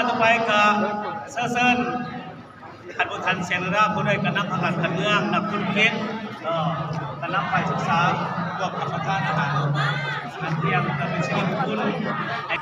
ຕໍ່ໄປກໍເຊີນ ຄັນບໍ່ທັນແຊງເວລາ ຜູ້ໃດກະນຳພາກັນເມືອງ ນັກທຸລະກິດ ເອີ ກະນຳໄປສຶກສາ ພວກຮັບປະທານອາຫານ ອັນທ່ຽງ ກະເປັນສິລິມຸງຄຸນໃຫ້